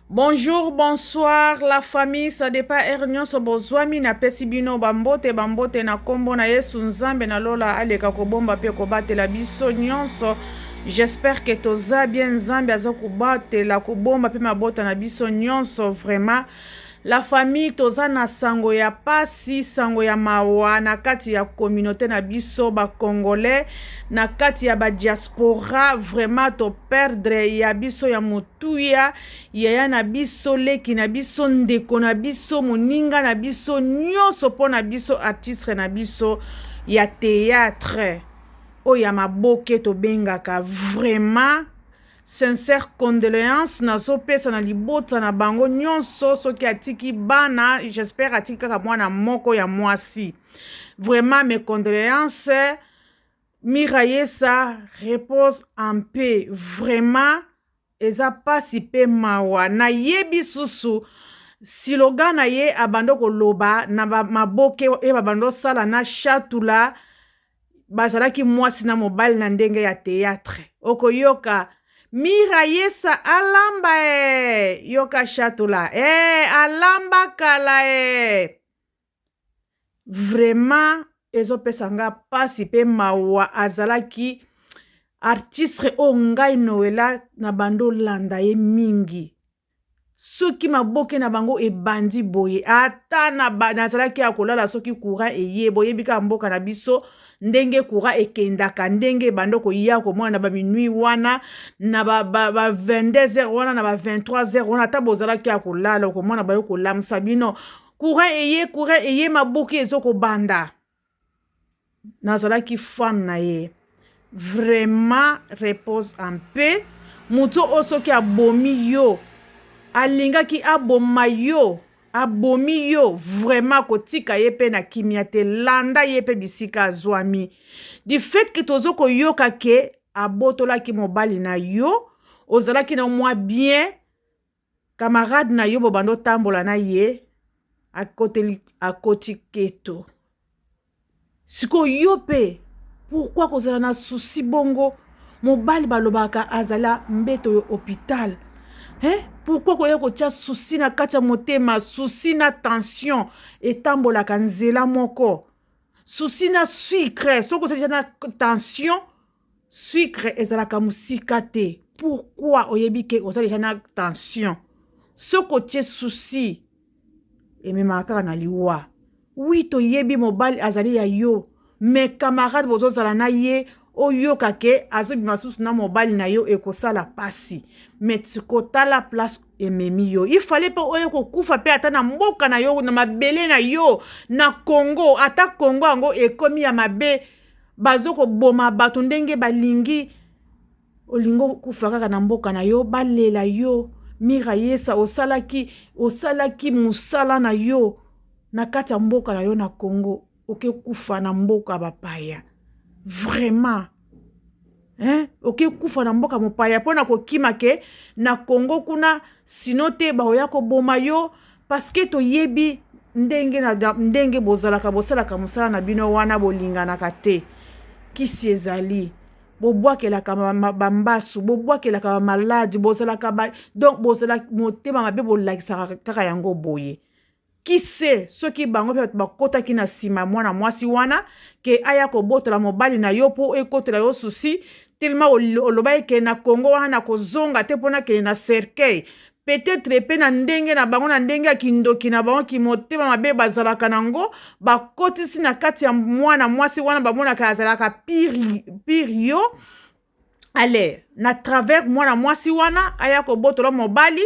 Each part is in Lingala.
Bonjour, bonsoir la famille, ça dépend heure nyonso bozwami napesi bino bambote bambote na kombo na Yesu Nzambe na lola aleka kobomba pe kobatela biso nyonso. J'espère que toza bien Nzambe aza kobatela kobomba pe mabota na biso nyonso vraiment. La famille toza na sango ya pasi sango ya mawa na kati ya communauté na biso ba congolais na kati ya ba diaspora vraiment to perdre ya biso ya motuya yaya na biso leki na biso ndeko na biso moninga na biso nyonso mpo na biso artiste na biso ya théâtre oyo ya maboke tobengaka vraiment Sincère condoléances nazopesa na libota na bango nyonso soki atiki bana j'espère atiki kaka mwana moko ya mwasi vraiment mes condoléances Mirayesa repose en paix vraiment eza pasi pe mawa nayebi susu silogan na ye abanda koloba na maboke ye babanda osala na chatula bazalaki mwasi na mobali na ndenge ya theatre okoyoka Mirayesa alamba e yoka chatula e alamba kala e vraiment ezopesa nga pasi pe mawa azalaki artiste oyo ngai Noela na bando landa ye mingi soki maboke na bango ebandi boye ata nazalaki ya kolala soki courant eye boyebi kaka mboka na biso ndenge courant ekendaka ndenge ebanda koya komona na baminui wana na ba, ba, ba 22 heures wana na ba 23 heures wana ata bozalaki ya kolala okomona bayo kolamusa bino courant eye courant eye maboke ezokobanda nazalaki fan na ye vraiment repose en paix moto oyo soki abomi yo alingaki aboma yo abomi yo vraiment kotika ye mpe na kimia te landa ye mpe bisika azwami du fait ke tozo koyoka ke abotolaki mobali na yo ozalaki na mwa bien Camarade na yo bobanda otambola na ye akoteli akoti keto sikoyo yo mpe pourquoi kozala na souci bongo mobali balobaka azala mbeto yo hopital hein? Pourquoi koya kotia souci na kati ya motema souci na tension etambolaka nzela moko souci na sucre soki ozali na tension Sucre ezalaka musika te pourquoi oyebi ke oza deja na tension soki otie souci ememaka kaka na liwa oui toyebi mobali azali ya yo mais camarade bozozala na ye oyoka ke azobima susu na mobali na yo ekosala pasi mais kotala place ememi yo il fallait mpe oyo kokufa mpe ata na mboka na yo na mabele na yo na Congo ata Congo yango ekomi ya mabe bazo koboma bato ndenge balingi olingi okufa kaka na mboka na yo balela yo Mirayesa osalaki osalaki mosala na yo na kati ya mboka na yo na Congo oke kufa na mboka bapaya vraiment hein? Oke kufa na mboka mopaya mpo na kokima ke na Congo kuna sino te bakoya koboma yo parce que toyebi ndenge na ndenge bozalaka bosalaka mosala na bino wana bolinganaka te kisi ezali bobwakelaka bambasu bobwakelaka bamaladi bozalaka ba, donc bozala motema mabe bolakisaka kaka yango boye Qui sait soki bango mpe bato bakotaki na nsima ya mwana mwasi wana ke aya kobotola mobali na yo mpo ekotela yo susi telema olobaki ke na Congo wana nakozonga te mpo nakende na cercueil peut-être mpe na ndenge na bango na ndenge ya kindoki na bango kimotema mabe bazalaka nango bakotisi na kati ya mwana mwasi wana bamonaka azalaka pire, pire yo ale na travers mwana mwasi wana aya kobotola mobali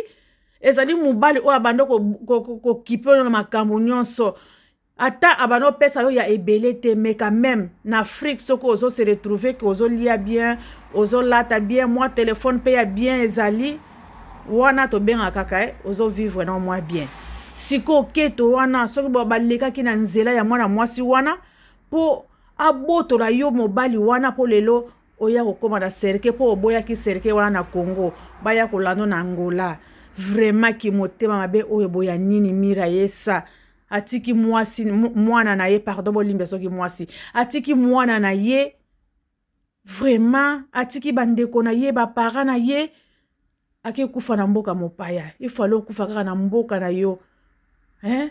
ezali mobali oyo abanda kokipe oyo na makambo nyonso ata abanda opesa yo ya ebele te mais quand même na Afrique soki ozo se retrouver ke ozolia bien ozolata bien mwa telefone mpe ya bien ezali wana tobengaka kaka eh, ozovivre na mwa bien sikoyo keto wana soki balekaki na nzela ya mwana mwasi wana mpo abotola yo mobali wana mpo lelo oya kokóma na cercueil mpo oboyaki cercueil wana na Congo baya kolanda na Angola vraiment kimotema mabe oyo boya nini Mirayesa atiki mwasi mwana na ye pardon bolimba soki mwasi atiki mwana na ye vraiment atiki bandeko na ye baparent na ye. Ake kufa na mboka mopaya. Il fallait okufa kaka na mboka na yo. Hein?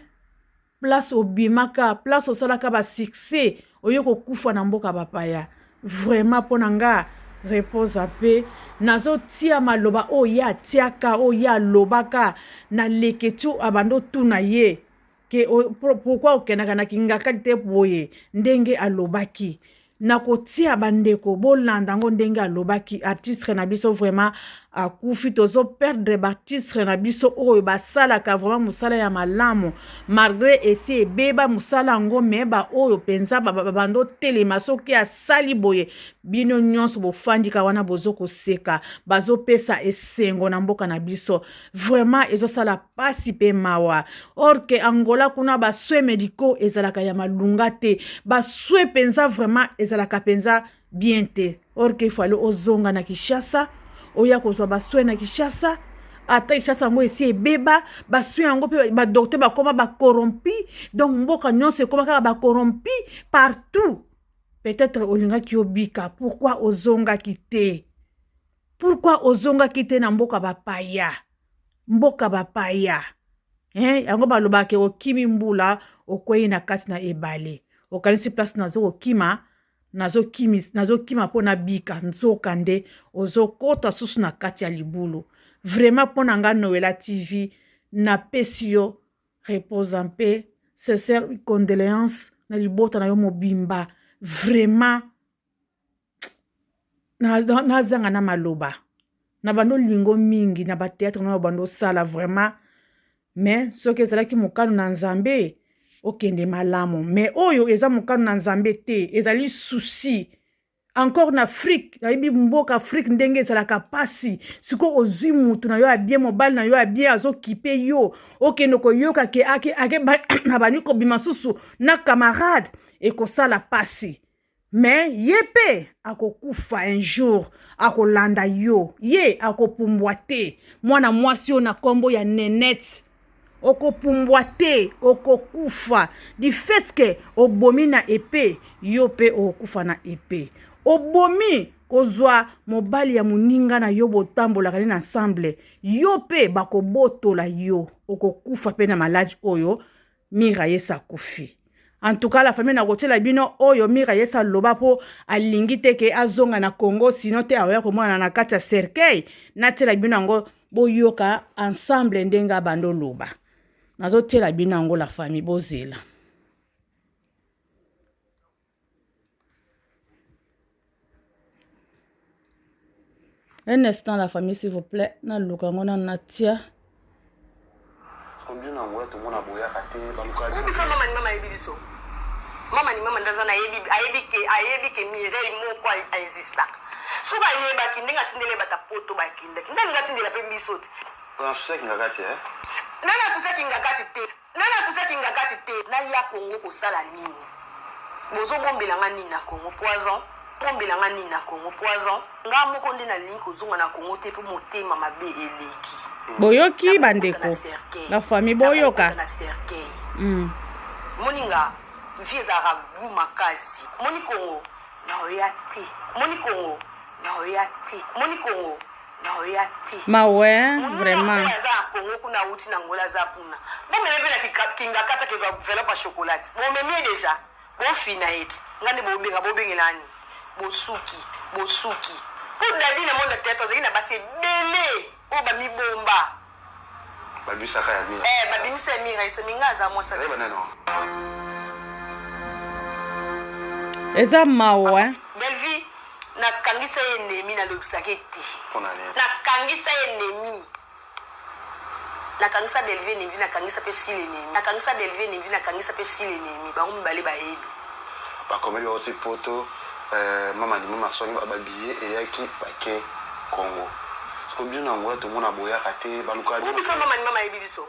Place obimaka, place osalaka ba succès, oye kokufa na mboka bapaya. Vraiment mpo na nga repose en paix. Nazotia maloba oyo ye atiaka, oyo ye alobaka na Leketchou abanda otuna ye ke pourquoi okendaka na kingakati te boye ndenge alobaki. Nakotia bandeko bolanda yango ndenge alobaki. Artiste na biso vraiment akufi, tozo perdre baartiste na biso oyo basalaka vraiment mosala ya malamu malgré esi ebeba mosala yango, me baoyo mpenza babanda otelema soki asali boye bino nyonso bofandika wana bozo koseka, bazopesa esengo na mboka na biso. Vraiment ezosala pasi pe mawa. Or que Angola kuna ba soins médicaux ezalaka ya malunga te, ba soins penza vraiment ezalaka penza bien te. Or que fallait ozonga na Kinshasa, oya kozwa ba soins na Kinshasa. Ata Kinshasa yango esi ebeba, ba soins yango pe ba docteur bakoma ba corrompi, donc mboka nyonso ekoma kaka ba corrompi partout. Peut-être olingaki obika, pourquoi ozongaki te? Pourquoi ozongaki te na mboka bapaya? Mboka bapaya. Hein, yango balobaka ke okimi mbula okwei na kati na ebale. Okanisi place nazo kokima, nazokima mpo nabika, nzoka nde ozokota susu na kati ya libulu. Vraiment mpo na nga Noela TV napesi yo repose en paix, sincère condoléance na libota na yo mobimba. Vraiment nazanga na maloba na bando lingo mingi na ba théâtre na bando sala vraiment, mais soki ezalaki mokano na Nzambe okende malamu, mais oyo eza mokano na Nzambe te, ezali souci encore na Afrique. Nayebi mboka Afrique ndenge ezalaka pasi. Sikoyo ozwi mutu na yo ya bien, mobali na yo ya bien azokipe yo, okende koyoka ke ake ake abandi kobima susu na camarade, ekosala pasi. Mais ye pe akokufa un jour, akolanda yo, ye akopumbwa te. Mwana mwasi oyo na kombo ya Nenette, okopumbwa te, okokufa du fait que obomi na epee, yo pe okokufa na epee. Obomi kozwa mobali ya moninga na yo, botambolaka nini ensemble, yo pe bakobotola yo, okokufa pe na maladi oyo Mira Yesa akufi. En tout cas la famille, nakotiela bino oyo Mira Yesa aloba po alingi te ke azonga na Congo, sinon te aoya komonana na kati ya cercueil. Natiela bino yango boyoka ensemble ndenge abanda oloba. Nazotiela bino yango la famille, bozela. Un instant la famille s'il vous plaît, naluka yango nanu natia. Bino na Angola tomona boyaka te baluka Oyo biso mama ni mama ayebi biso. Mama ni mama nde aza na ayebi ayebi ke ayebi ke Mireille moko a existaka. Soki ayebaki ndenge atindela ye bata poto bakendaki nde alingi atindela pe biso te. Oza na souci ya kingakati eh? Nani na souci ya kingakati te. Nani asusa kingakati te. Naya Congo kosala nini? Bozo bombela nga nini na Congo? Poison? Bombela nga nini na Congo? Poison? Nga moko nde nalingi kozonga na Congo te po motema mabe eleki. Boyoki Nakokota bandeko na cercueil. la famille boyoka. Nakokota na cercueil. Omoni nga vie ezalaka gout makasi. Omoni Congo? Nakoya te. Omoni Congo? Nakoya te. Omoni Congo? Naoya te. Mawa hein Muninga vraiment. oyo aza na Congo kuna awuti na Angola aza kuna. Bomemi pe na kingakati ake enveloppe ya chocolate. Bomemi ye dejà. Bofina ye ti. Nga nde bobenga bobengela nga nini? Bosuki. Bosuki. Po Daddy na monde ya theatre azalaki na basi ebele oyo bamibomba. Babimisaka ya mira. Eh babimisa ya mira esa mais nga aza mwasi ya Ayeba nani? Eza mawa hein. Bellevue nakangisa ye ennemi nalobisaka ye te. Pona nini? Nakangisa ye ennemi. Nakangisa Bellevue ennemi nakangisa pe Sila ennemi. Nakangisa Bellevue ennemi nakangisa pe Sila ennemi bango mibale bayebi. Bakomeli bawuti poto euh mama ni mama aswaki ba billet eyaki bake Congo sikoyo bino na Angola tomona boyaka te balukaka Oyo bino biso te. mama ni mama ayebi biso.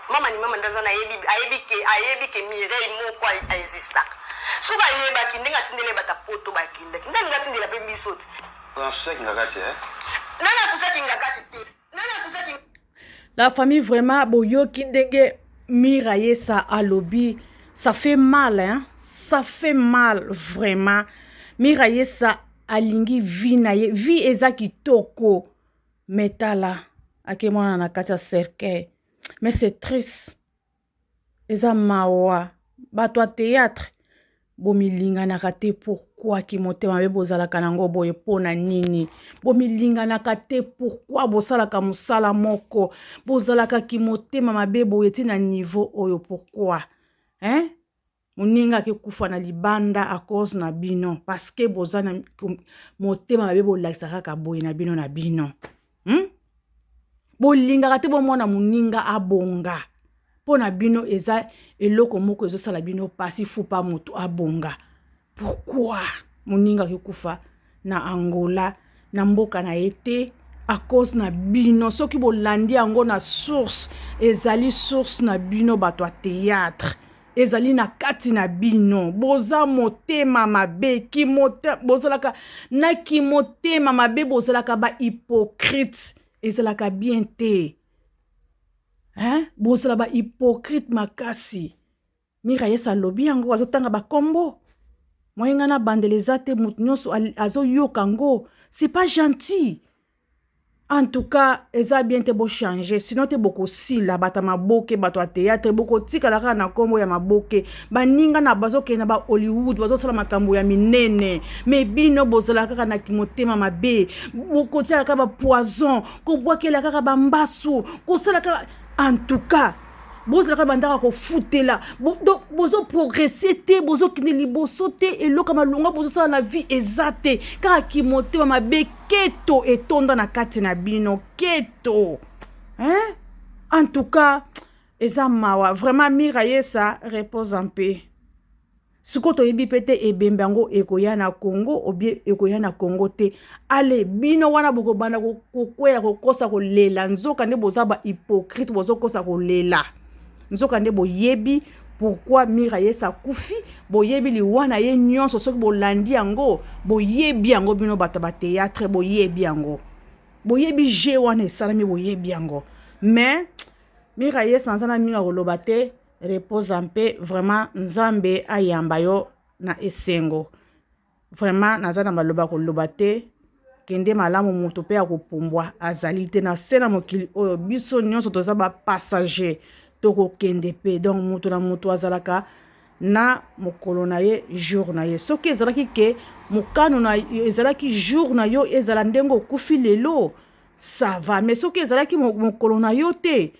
Mama ni mama nde aza na ayebi ayebi ke ayebi ke Mireille moko a existaka. Soki ayebaki ndenge atindela ye bata poto bakendaki nde alingi atindela pe biso te. Oza na souci ya kingakati eh? Nani na souci ya kingakati te. Nani na souci ya king. La famille vraiment boyoki ndenge Mira Yesa alobi ça fait mal hein ça fait mal vraiment Mira Yesa alingi vie na ye vie eza kitoko. Mais tala ake mwana na kati ya cercueil. Mais c'est triste. Eza mawa. Bato ya théâtre bomilinganaka te pourquoi kimotema mabe bozalaka nango boye mpo na nini bomilinganaka te pourquoi bosalaka mosala moko bozalaka kimotema mabe boye ti na niveau oyo pourquoi hein? Moninga akekufa na libanda à cause na bino parce que boza na motema mabe bolakisa kaka boye na bino na bino? Bolingaka te bomona moninga abonga. Mpo na bino eza eloko moko ezosala bino pasi fupa moto abonga. Pourquoi moninga akekufa na Angola, na mboka na ye te, à cause na bino? Soki bolandi yango na source, ezali source na bino bato ya théâtre, ezali na kati na bino. Boza motema mabe, bozalaka na kimotema mabe, bozalaka bahypocrite, ezalaka bien te, hein? Bozala bahypocrite makasi. Mirayesa alobi yango, azotanga bakombo moyenga na bandela eza te, moto nyonso azoyoka yango. C'est pas gentil en tout cas, eza bien te. Bochange, sinon te bokosila. Bato ya maboke, bato ya théâtre, bokotikala kaka na nkombo ya maboke. Baninga na bazokende na bahollywood, bazosala makambo ya minene, mais bino bozala kaka na motema mabe, bokotiala kaka bapoison, kobwakela kaka bambasu, kosala kaka. En tout cas bozala kaka bandaka kofutela. Donc bozoprogresse te, bozokende liboso te, eloko ya malonga bozosala na vie eza te, kaka kimotema mabe, keto etonda na kati na bino, keto, hein? En tout cas eza mawa vraiment. Mirayesa, repose en paix. Sikoyo toyebi mpe te ebembe yango ekoya na Congo obie ekoya na Congo te. Ale bino wana bokobanda kokweya, kokosa kolela, nzoka nde boza bahypocrite, bozokosa kolela, nzoka nde boyebi pourquoi Mirayesa akufi, boyebi liwa na ye nyonso. Soki bolandi yango, boyebi yango. Bino bato ya batéâtre, boyebi yango, boyebi jeu wana esalami, boyebi yango. Mais Mirayesa, naza na mingi ya koloba te. Repose en paix vraiment, Nzambe ayamba yo na esengo. Vraiment naza na maloba koloba te. Kende malamu. Moto mpe ya kopumbwa azali te na se na mokili oyo. Biso nyonso toza bapassager, tokokende mpe. Donc moto na moto azalaka na mokolo na ye, jour na ye. Soki ezalaki ke mokano na ezalaki jour na yo ezala ndenge okufi lelo, ça va. Mais soki ezalaki mokolo na yo te,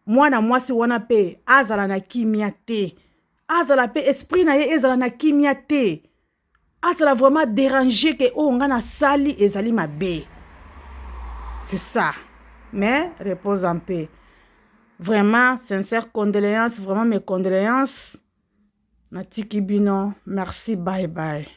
mwana mwasi wana mpe azala na kimia te, azala mpe esprit na ye ezala na kimia te, azala vraiment déranger ke oyo nga nasali ezali mabe. C'est ça. Mais repose en paix vraiment, sincère condoléance, vraiment mes condoléances. Natiki bino, merci, bye bye.